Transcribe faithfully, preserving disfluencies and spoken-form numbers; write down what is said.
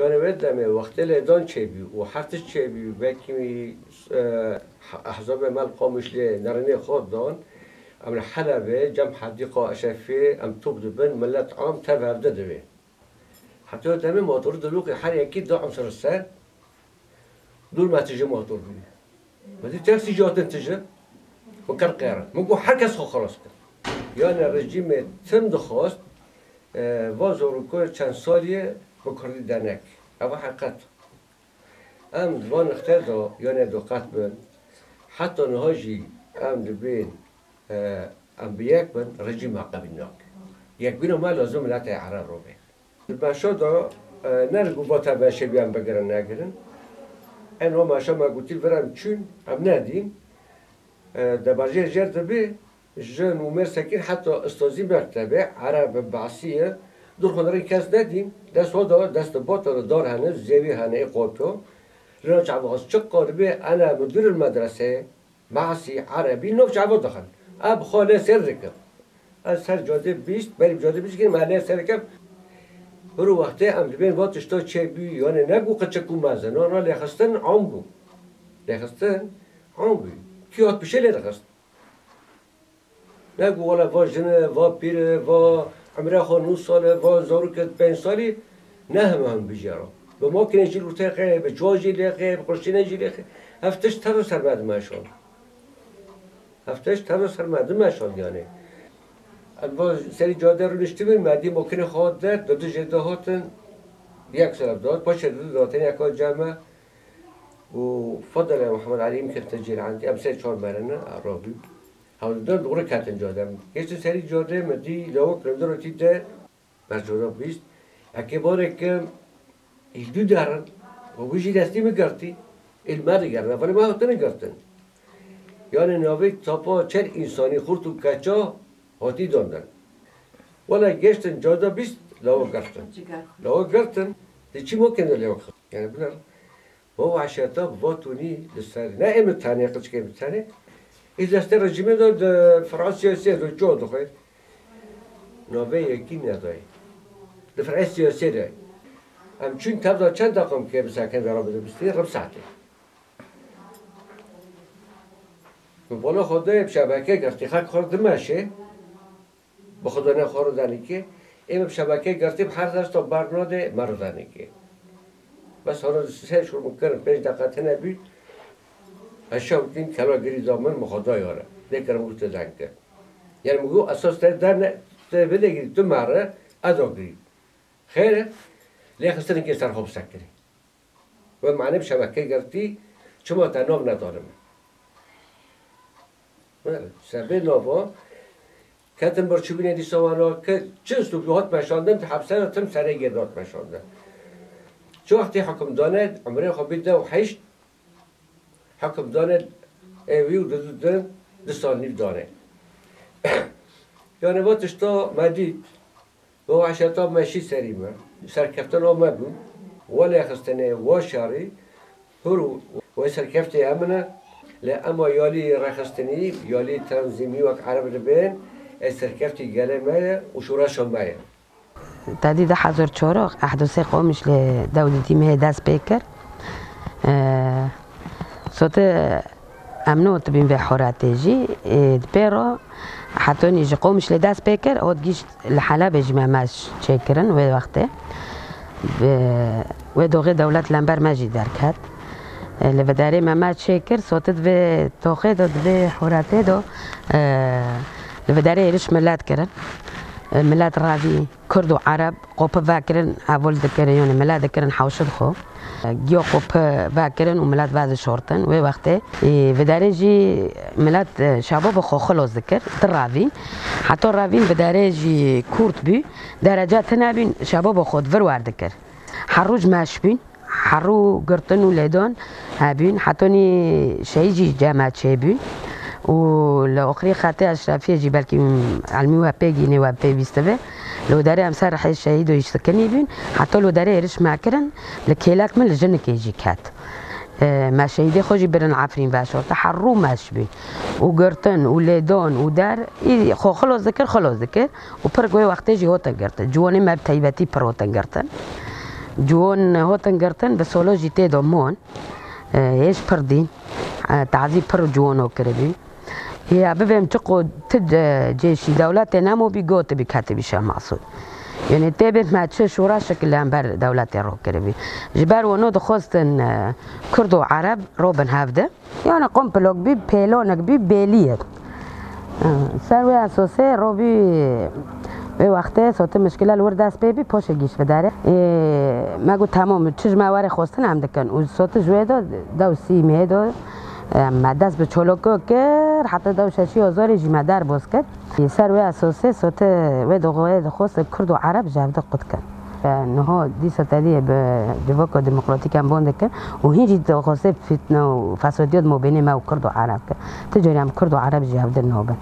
Yanî wê demê wextê lêdan çêbû û her tişt çêbû, belkî, e, Ehzabê me li Qamişlê nerînê xwe dan, em li Helebê cem Hedîqa Eşrefiyê em top dibin, milet am tev hevde divê. Heta demê motor di lûkê her yekî du onsir ser, dûr me tije motor bû. Me dî teksî jî hatin tije, min kir qêrin. Min got her kes xwe xelas kir. Yanî rejîmê tim dixwast, e, va zarokê çend salî bi kurdî denek. Ev heqet. Em di van nixtê de, yanî diqet bin, heta niha jî em dibên, e, em bi yek bin, rejîm me qebîl nake. Yekbîna me lazim miletê Ereb re be. Di meşa de, e, ne li ku va tev meşê bî em bigirin negirin. En o meşa me gotî vir em çûn, em nedîn. E, de berjê jêr dibê, jin û mêr sekîn heta istazî mektebê, Ereb, Basî ye. Dûr xwe dirin kes nedîn. Dest xwe da, dest bota li dar hene, zêwî hene, ê qopyo. Li nav çava xwe çi qadibê, ene müdürül medreseyê, Basî, Erebî, nav çava dixin. Ev bi xwe lê sêr dikim. Ez ser cadê bîst, berî cadê bîst girim, ez lê sêr dikim. Hiro wextê em dibên va tişta çêbû, yanî ne ku qiçik û mezin, na, na lêxistin am bû. Lêxistin am bû. Kî hat pişê lê dixist. Ne ku wele va jin e, va pîr e, va emrê xwe nû sal e, va zarok e pênc salî, ne hema him bijara. Bi makînê jî lûtê xê, bi çawa jî lê xê, bi qurşînê jî lê xê. Ev tişt tev ser me dimeşand. Ev tişt tev ser me dimeşand yanî. Em va serî cadê rûniştibîn, me dî makînê xwe der, di du jê de hatin, yek seref dat, paşê di du datin, yeka cem me û Fadil e Muhammed Elî, min kefte cîl endî, em sê çar merine, rabî. Hewldan dûrî ketin cadê. Em geçtin serî cadê, me dî lawik li hundir û tî de, ber cada bîst. Eke barê ke îl dû derin, û wî jî destî min girtî, îl me digerin. Evelê me hatine girtin. Yanî navê tapa çer însanî xurt û keça hatî dandin. Wela geçtin cada bîst, lawik girtin. Lawik girtin, di çî mokên de lawik girtin. Yanî bilir. Ho eşeta bi va tunî li ser. Ne ê min tenê, qiçikê min tenê. Ê destê rejîmê de di fir'a siyasiyê de ço dixwe. Navê yekî nedayê. Di fir'a siyasiyê de. Em çûn tev de çend deqam ke bi sekin vera bide bistî, rib saetê. Bi bona xwe de bi şebeke girtî, xelk xwe dimeşê. Bi xwe dane xwe re danîkê. Ê min bi şebekeyê girtî bi her desta ber nade me re danîkê. Bes hona sê şûr min kirin, pênc deqa tine bî. Ez şew dîm kela girî da min, min xwe da ya re. Lê kirim û te deng kir. Yanî min got esas te dane, te bide girî, tu me re, ez a girî. Xêr e, lê xistinekê ser xwe bi sekinî. We mane bi şebekê girtî, çima te nav nedane min? Sebê nava, ketin birçîbûnê dîsa wana, ke çi stûpî hat meşandin, di hepse de tim serê gêr hat meşandin. Çi wextî hukm dane, umrê xwe bî deh û heşt, hukm dane, ê wî û di, di, di, di sal nîv dane. Yanî va tişta me dît, Bo weşeta me şî serî me. Serkeftin o me bû. Welê xistinê, we şerî, hûr û we serkeftê em ne. Lê ema yalî rêxistinî, yalî tenzîmî wek ereb dibên, ê serkeftî gelê me ye û şoreşa me ye. Tedî du hezar çar ehdosê Qomişlê dewletî me dest pê kir. Ee, sote em notibîn vê horatê jî, ê, di pê re hetonî ji Qomişlê dest pê kir, hot gişt li Helebê jî me meş çêkirin wê wextê. Bi, wê doxê dewlet lember me jî derket. Ê, li vidarê me meş çêkir, sote di vê toxê de, di vê horatê de, ê, li vidarê êriş milet kirin. Ê, milet ravî. Kurd û Ereb qopi vekirin, evol dikirin, yanî milet dikirin hewşi xwe. Giya qopi vekirin û milet vedişortin. Wê wextê, ê, vidarê jî milet, e, şebaba xwe xilos dikir, di ravîn. Heta ravîn vidarê jî kurt bû, derece tune bûn, şebaba xwe di vir wer dikir. Her roj meş bûn. Herû girtin û lêdan hebûn, hetonî şehîd jî cem me çêbûn û li oxirî xetê eşrefiyê jî belkî elmî we pê gînê we pê bîstibe. Li derê em ser rihê şehîdo jî sikinî bûn, heta li derê êriş me kirin, li kêlek min li jinikê jî ket. E, me şehîdê xwe jî birin Efrîn veşorte, herû meş bûn û girtin û lêdan û der, î xwe xilos dikir, xilos dikir û pir wê wextê jî hotin girtin. Ciwanê me bi teybetî pir hotin girtin. Ciwon hatin girtin, bi solo jî tê de mon. E, hêj pir dîn. E, tazî pir ciwono kiribî. Ya bibêm çiqo ti ce-, cêşî dewletê nemo bî, gotibî ketibî Şemasû. Yanî tê bê me çi şoreşek li hember dewletê ro kiribî. Ji ber wano dixwestin, e, Kurd û Ereb robin hevdi. Yani komplok bî, pêlonek bî, bêliyek. Ser wê esosê robî wê wextê sotî mişkile li wir dest pê bî, poşê gîş bi derê. Ê, me got, "Temam, çi ji me were xwestin em dikin." Û sotî ji wê do, dew sî mê do, em, me dest bi çoloko kir, heta dew şeşî ozorê jî me derboz kir. Ê, ser wê esosê sotî wê doxoyê dixwest Kurd û Ereb ji hevdi qut kin. Niho dîsa te dî bi civaka demokratîk em bon dikin û hîn jî dixwase fitne û fesodiya di mabênê me û Kurd û Ereb ke. Ti carî em Kurd û Ereb ji hevdin nabin.